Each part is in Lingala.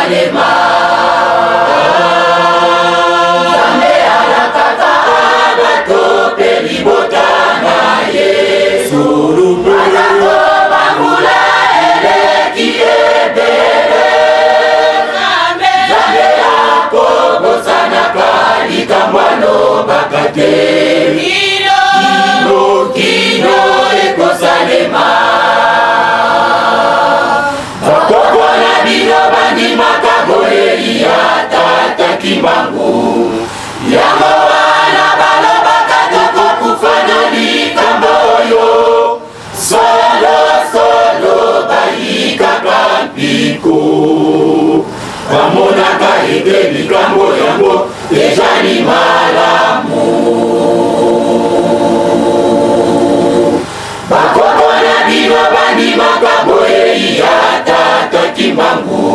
ekosalema. Nzambe alakaka bato mpe libota na ye. Atako bambula eleki ebele, Nzambe akobosanaka likambo alobaka te. Kino kino ekosalema. Bakoko na bino bandimaka boyei ya Tata Kimbangu, yango wana balobaka tokokufa na likambo oyo. Solo solo bayikaka mpiko, bamonaka ete likambo yango ezali malamu. Bakoko na bino bandimaka boyei ya Tata Kimbangu,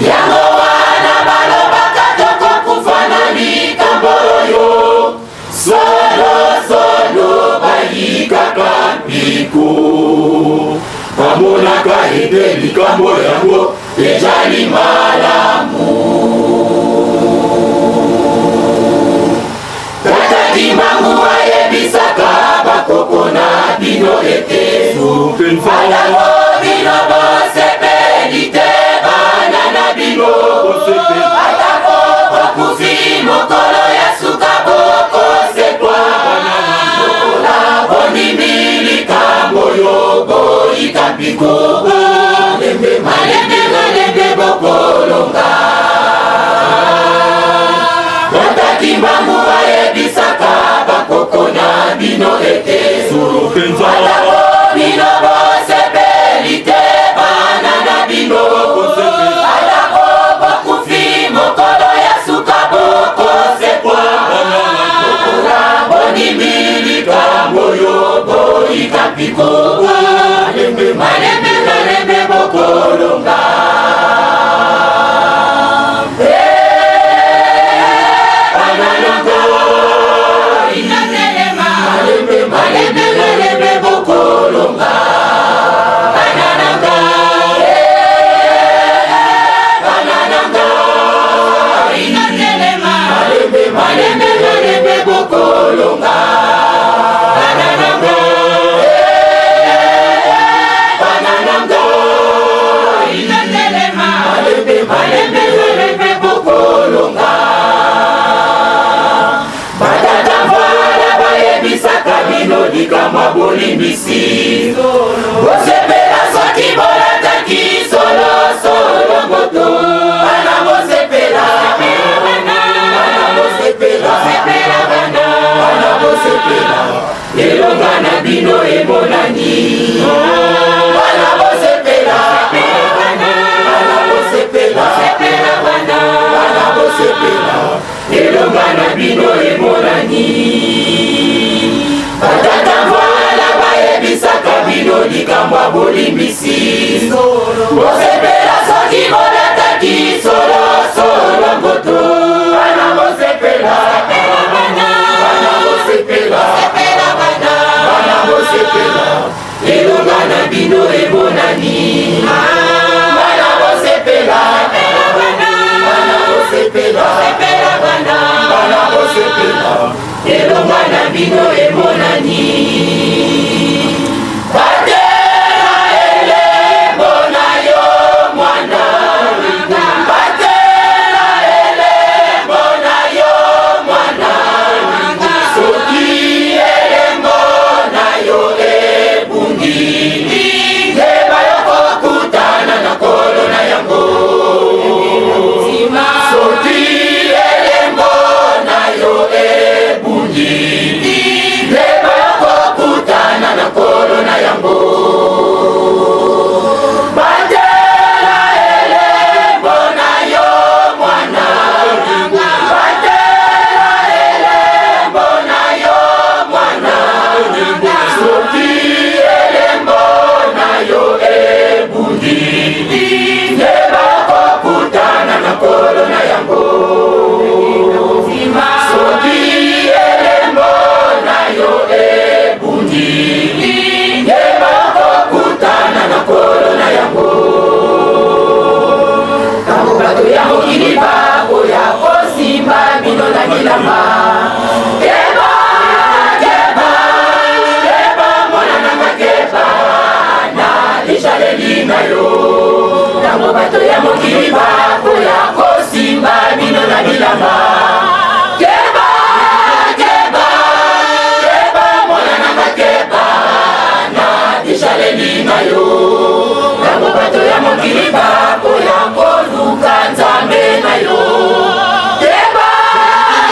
yango wana balobaka tokokufa na likambo oyo. Solo solo bayikaka mpiko, bamonaka ete likambo yango ezali malamu. Tata Kimbangu ayebisaka bakoko na bino ete atako bino bosepeli te, bana na bino, atako bokufi, mokolo ya suka bokosekwa. Lokola bondimi likambo yo, boyika mpiko, malembe malembe malembe bokolonga. Tata Kimbangu ayebisaka bakoko na bino ete atako bino bosepeli te, bana na bino. bilamba. Keba, keba, keba, mwana na nga keba na bizaleli na yo. Ntango bato ya mokili bakoya koluka Nzambe na yo. Keba,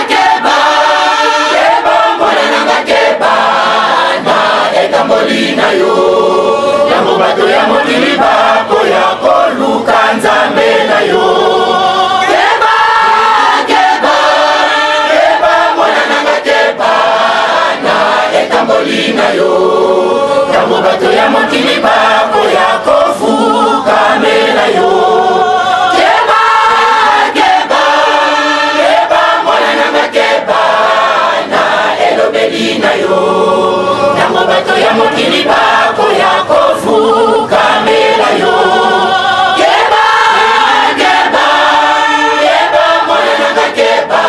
keba, keba, mwana na nga keba na etamboli na yo. Ntango bato ya mokili bakoya koluka Nzambe na yo. Keba, keba, keba, mwana na nga keba na etamboli na yo. Ntango bato ya mokili bakoya kofukamela yo. Keba, keba, keba, mwana na nga keba na elobeli na yo. Ntango bato ya mokili bakoya kofukamela yo. Keba, keba, keba, mwana na nga keba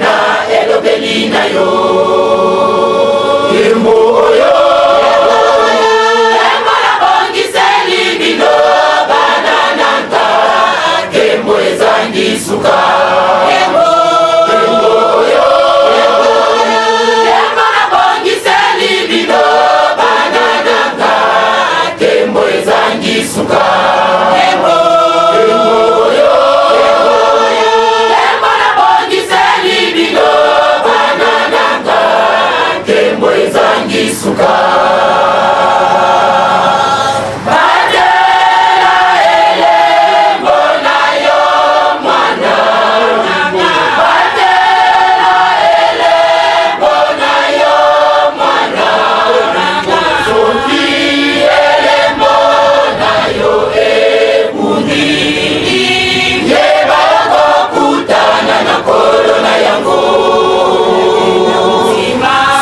na elobeli na yo. Nkembo oyo, nkembo nabongiseli bino bana na nga, nkembo ezangi suka. Nkembo oyo, nkembo nabongiseli bino bana na nga, nkembo ezangi suka. Nkembo oyo, nkembo nabongiseli bino bana na nga, nkembo ezangi suka. Batela elembo na yo mwana, batela elembo na yo mwana, soki elembo na yo ebungi, yeba okokutana na nkolo na yango.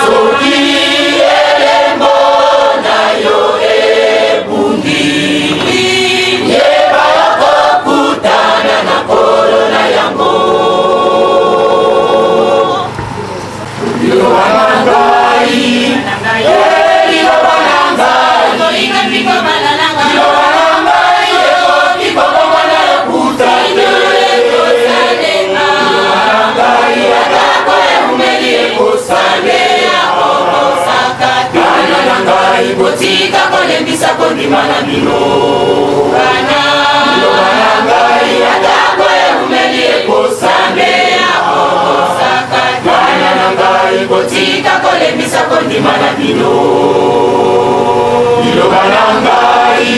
Soki elembo na yo ebungi, yeba okokutana na nkolo na yango. Liloba na ngai, eh, liloba na ngai, liloba na ngai ekoki kobongwana lokuta te. Liloba na ngai atako eumeli ekosalela. Bana na ngai, botika kolembisa kondima na bino. Liloba na ngai atako eumeli ekosalela. Bana na ngai, botika kolembisa kondima na bino. Liloba na ngai,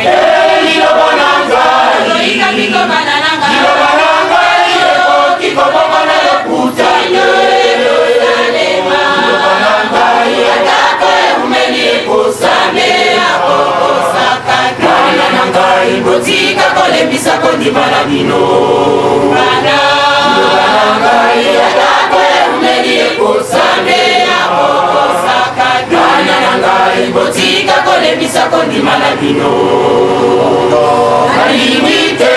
eh, liloba na ngai, liloba na ngai ekoki kobongwana lokuta te. Liloba na ngai atako eumeli ekosalela. Bana na ngai, botika kolembisa kondima na bino. Liloba na ngai atako eumeli ekosalela. Bana na ngai, botika kolembisa kondima na bino. Nalingi te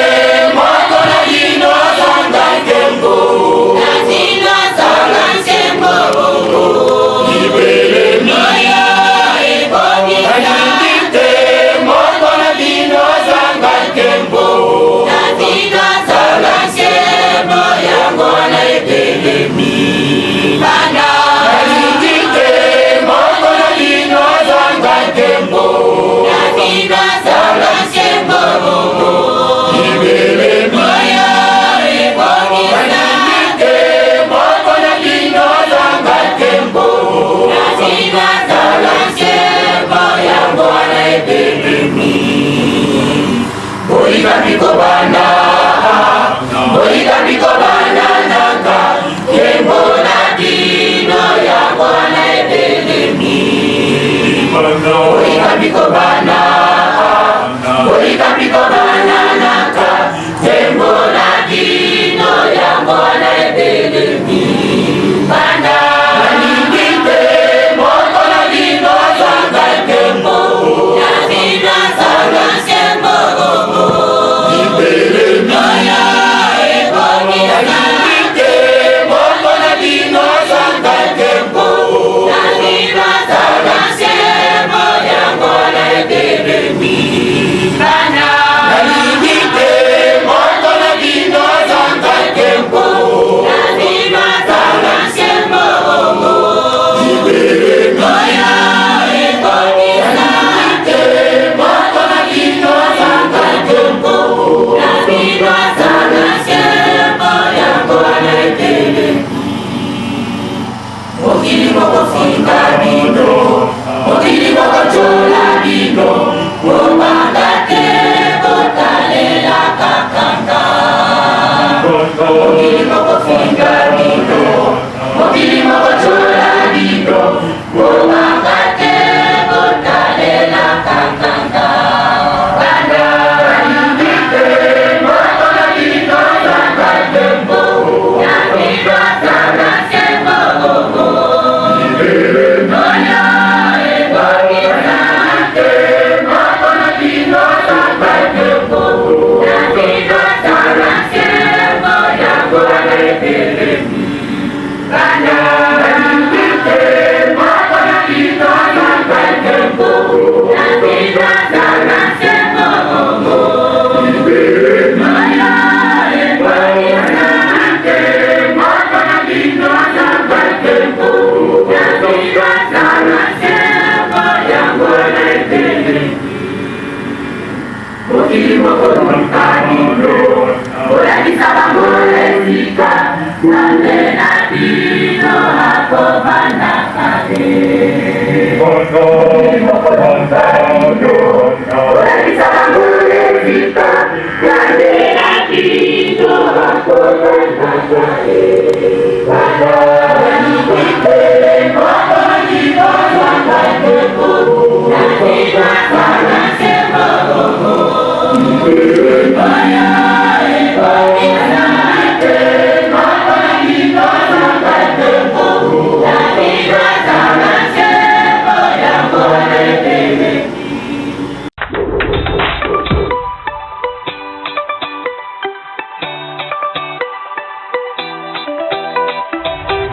moko na bino azanga nkembo. Libelemi. Nalingi te moko na bino azanga nkembo. Yango wana ebelemi. Nalingi te moko na bino azanga nkembo. Libelemi. Nalingi te moko na bino azanga nkembo. Yango wana ebelemi. Boyika mpiko bana, boyika mpiko bana na nga, nkembo na bino yango wana ebelemi. Boyika mpiko bana, boyika mpiko bana na nga, nkembo na bino yango wana ebelemi. Bana, nalingi te moko na bino azanga nkembo. Libelemi. Nalingi te moko na bino azanga nkembo. Yango wana ebelemi. akoluka bino, kolakisa bango esika Nzambe na bino akofandaka te. Akoluka bino, kolakisa bango esika Nzambe na bino akofandaka te.